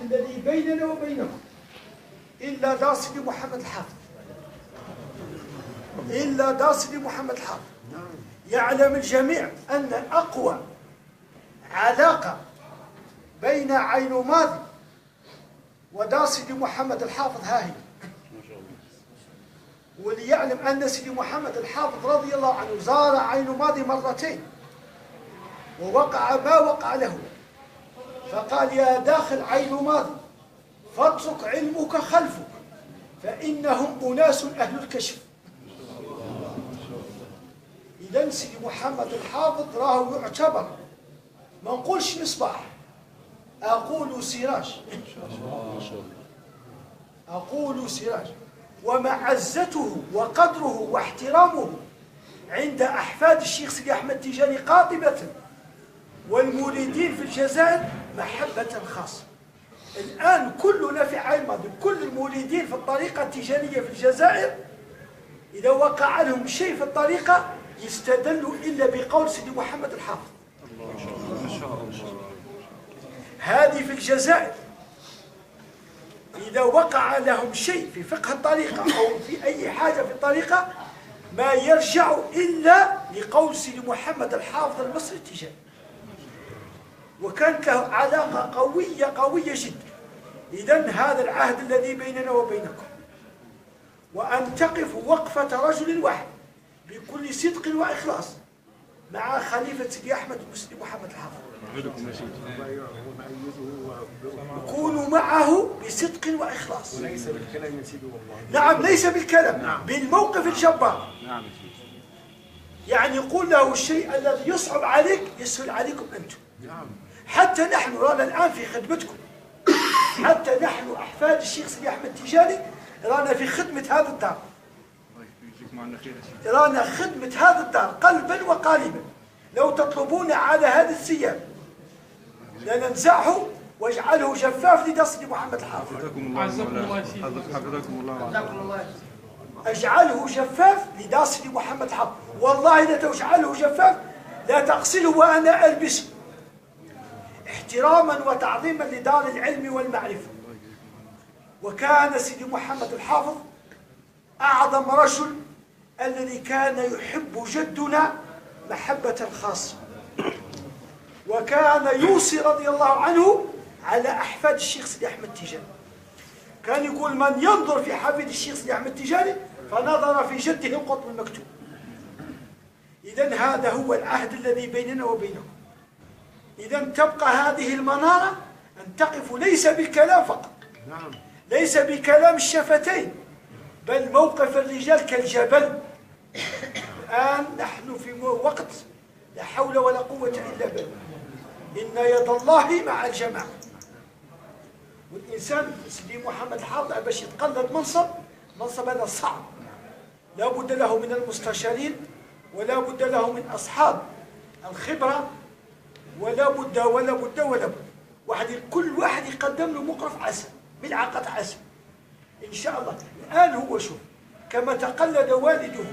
الذي بيننا وبينكم إلا دار سيدي محمد الحافظ، إلا دار سيدي محمد الحافظ. يعلم الجميع أن أقوى علاقة بين عين ماضي ودار سيدي محمد الحافظ ها هي. وليعلم أن سيدي محمد الحافظ رضي الله عنه زار عين ماضي مرتين ووقع ما وقع له، فقال يا داخل عين ماضي فاترك علمك خلفك فإنهم أناس أهل الكشف. إذن سيدي محمد الحافظ راهو يعتبر، ما نقولش مصباح، أقول سراج، أقول سراج. ومعزته وقدره واحترامه عند أحفاد الشيخ سيدي أحمد تيجاني قاطبة والمريدين في الجزائر محبة خاصة. الآن كلنا في عين ماضي، كل المريدين في الطريقة التيجانية في الجزائر إذا وقع لهم شيء في الطريقة يستدلوا إلا بقول سيدي محمد الحافظ. هذه في الجزائر إذا وقع لهم شيء في فقه الطريقة أو في أي حاجة في الطريقة ما يرجع إلا لقول سيدي محمد الحافظ المصري التيجاني. وكانت له علاقة قوية قوية جدا. إذن هذا العهد الذي بيننا وبينكم، وأن تقفوا وقفة رجل واحد بكل صدق وإخلاص مع خليفة سيدي أحمد المسلم محمد الحافظ. كونوا معه بصدق وإخلاص. وليس بالكلام يا سيدي والله. نعم ليس بالكلام، نعم. بالموقف الجبار. نعم يا سيدي. يعني قول له الشيء الذي يصعب عليك يسهل عليكم أنتم. نعم. حتى نحن رانا الآن في خدمتكم، حتى نحن أحفاد الشيخ سيدي أحمد التيجاني رانا في خدمة هذا الدار، رانا خدمة هذا الدار قلبا وقالبا. لو تطلبون على هذا الثياب لننزعه واجعله جفاف لدار سيدي محمد الحافظ. حفظكم الله. اجعله جفاف لدار سيدي محمد الحافظ، والله لا تجعله جفاف لا تغسله وانا البسه، احتراما وتعظيما لدار العلم والمعرفه. وكان سيدي محمد الحافظ اعظم رجل الذي كان يحب جدنا محبة خاصة، وكان يوصي رضي الله عنه على أحفاد الشيخ سيدي أحمد التيجاني. كان يقول من ينظر في حفيد الشيخ سيدي أحمد التيجاني فنظر في جده القطب المكتوب. إذن هذا هو العهد الذي بيننا وبينكم. إذن تبقى هذه المنارة أن تقف ليس بالكلام فقط، ليس بكلام الشفتين، بل موقف الرجال كالجبل. الآن نحن في وقت لا حول ولا قوة إلا بالله، إن يد الله مع الجماعة. والإنسان سيدي محمد الحافظ باش يتقلد منصب، منصب هذا صعب، لا بد له من المستشارين، ولا بد له من أصحاب الخبرة، ولا بد ولا بد ولا بد. واحد كل واحد يقدم له مقرف عسل، ملعقة عسل إن شاء الله. الآن هو شوف كما تقلد والده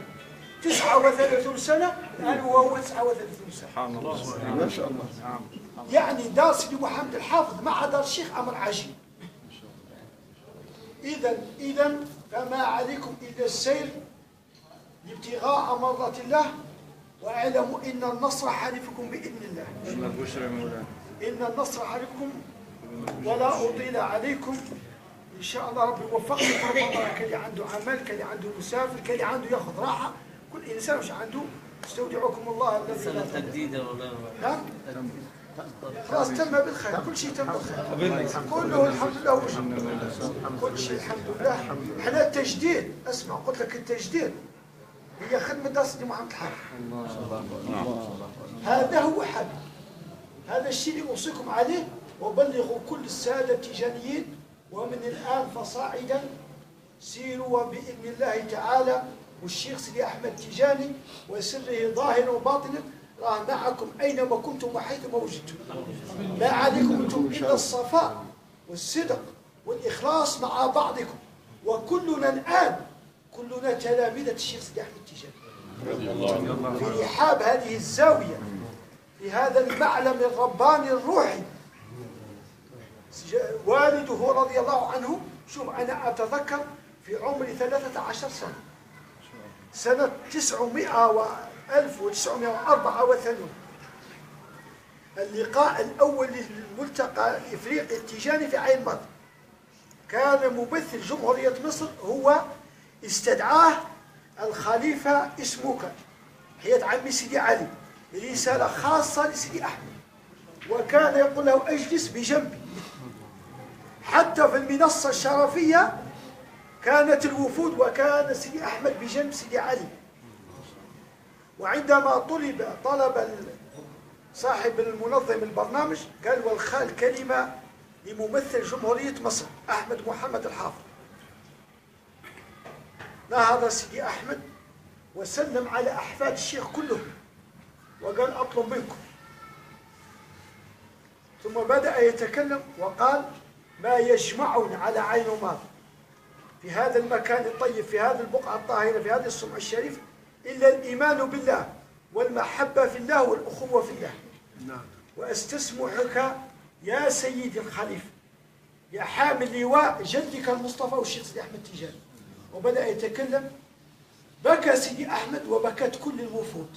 39 سنة، الآن وهو 39 سنة. سبحان الله، ما شاء الله. يعني دار سيدي محمد الحافظ مع دار الشيخ أمر عجيب. إذا فما عليكم إلا السير لابتغاء مرضات الله، واعلموا إن النصر حليفكم بإذن الله. إن النصر حليفكم، ولا أطيل عليكم. إن شاء الله ربي يوفقكم. ربما كان اللي عنده عمل، كان اللي عنده مسافر، كان اللي عنده ياخذ راحة، كل إنسان واش عنده. استودعكم الله الذي لا تجديد والله. نعم خلاص تم بالخير، كل شيء تم بالخير، كله الحمد لله وشكر، كل شيء الحمد لله. حنا التجديد، اسمع قلت لك التجديد هي خدمة دار سيدي محمد الحافظ. هذا هو حبيبي، هذا الشيء اللي أوصيكم عليه، وبلغوا كل السادة التيجانيين. ومن الآن فصاعدا سيروا بإذن الله تعالى، والشيخ سيدي أحمد التيجاني وسره ظاهرا وباطنا راه معكم أينما كنتم وحيثما وجدتم. لا عليكم أنتم إلا الصفاء والصدق والإخلاص مع بعضكم. وكلنا الآن كلنا تلامذة الشيخ سيدي أحمد التيجاني في رحاب هذه الزاوية، في هذا المعلم الرباني الروحي. والده رضي الله عنه، شوف أنا أتذكر في عمري 13 سنة، سنة 1984، اللقاء الأول للملتقى الإفريقي التيجاني في عين ماضي، كان ممثل جمهورية مصر هو استدعاه الخليفة اسموكا حياة عمي سيدي علي رسالة خاصة لسيدي أحمد، وكان يقول له اجلس بجنبي. حتى في المنصة الشرفية كانت الوفود وكان سيدي أحمد بجنب سيدي علي. وعندما طلب صاحب المنظم البرنامج قال والخال كلمة لممثل جمهورية مصر أحمد محمد الحافظ. نهض سيدي أحمد وسلم على أحفاد الشيخ كلهم وقال أطلب منكم، ثم بدأ يتكلم وقال ما يجمعنا على عين ماضي في هذا المكان الطيب، في هذه البقعة الطاهرة، في هذه الصبح الشريف، إلا الإيمان بالله والمحبة في الله والأخوة في الله. نعم. وأستسمحك يا سيدي الخليفة يا حامل لواء جدك المصطفى والشيخ سيدي أحمد تيجاني. وبدأ يتكلم، بكى سيدي أحمد وبكت كل الوفود،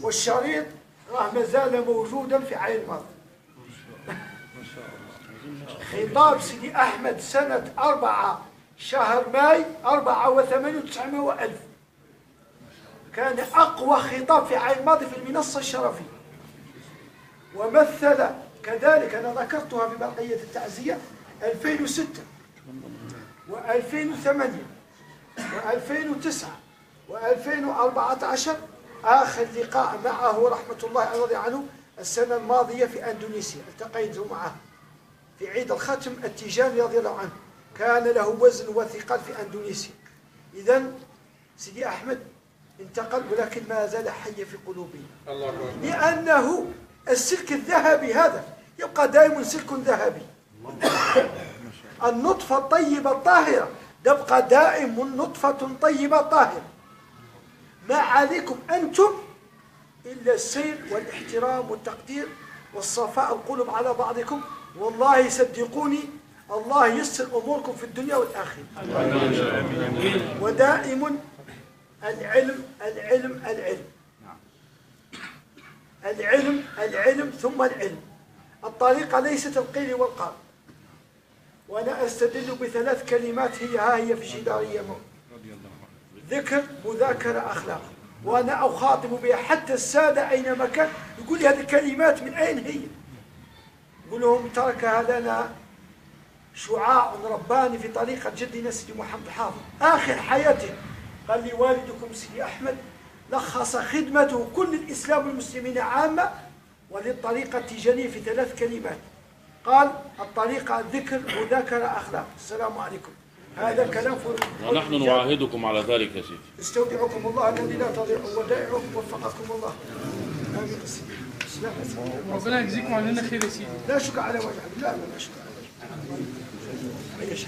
والشريط راه مازال موجودا في عين ماضي. خطاب سيدي أحمد سنة 4 شهر ماي 84 و900 ألف، كان أقوى خطاب في عين ماضي في المنصة الشرفية. ومثل كذلك، أنا ذكرتها في بقية التعزية، 2006 و2008 و2009 و2014 آخر لقاء معه رحمة الله رضي عنه السنة الماضية في أندونيسيا، التقيت معه في عيد الختم التيجاني رضي الله عنه، كان له وزن وثقل في أندونيسيا. إذن سيدي أحمد انتقل ولكن ما زال حي في قلوبنا، لأنه السلك الذهبي هذا يبقى دائما سلك ذهبي. النطفة الطيبة الطاهرة تبقى دائما نطفة طيبة طاهرة. ما عليكم أنتم إلا السير والاحترام والتقدير والصفاء القلوب على بعضكم، والله صدقوني الله يسر أموركم في الدنيا والآخرة. ودائما العلم العلم العلم العلم العلم ثم العلم. الطريقة ليست القيل والقال. وأنا أستدل بثلاث كلمات هي ها هي في الجدارية: ذكر، مذاكرة، أخلاق. وأنا أخاطب بها حتى السادة أينما كان، يقول لي هذه الكلمات من أين هي؟ يقول لهم تركها لنا شعاع رباني في طريقة جدنا سيدي محمد الحافظ آخر حياته. قال لي والدكم سيدي أحمد لخص خدمته كل الإسلام والمسلمين عامة وللطريقة التيجانية في ثلاث كلمات. قال الطريقة ذكر، مذاكرة، أخلاق. السلام عليكم. هذا كلام، ونحن نعاهدكم على ذلك يا سيدي. استودعكم الله الذي لا تضيع ودائعه، وفقكم الله. آمين. ربنا يجزيكم عننا خير يا سيدي. لا شكر على وجهك. لا لا شكر على وجهك.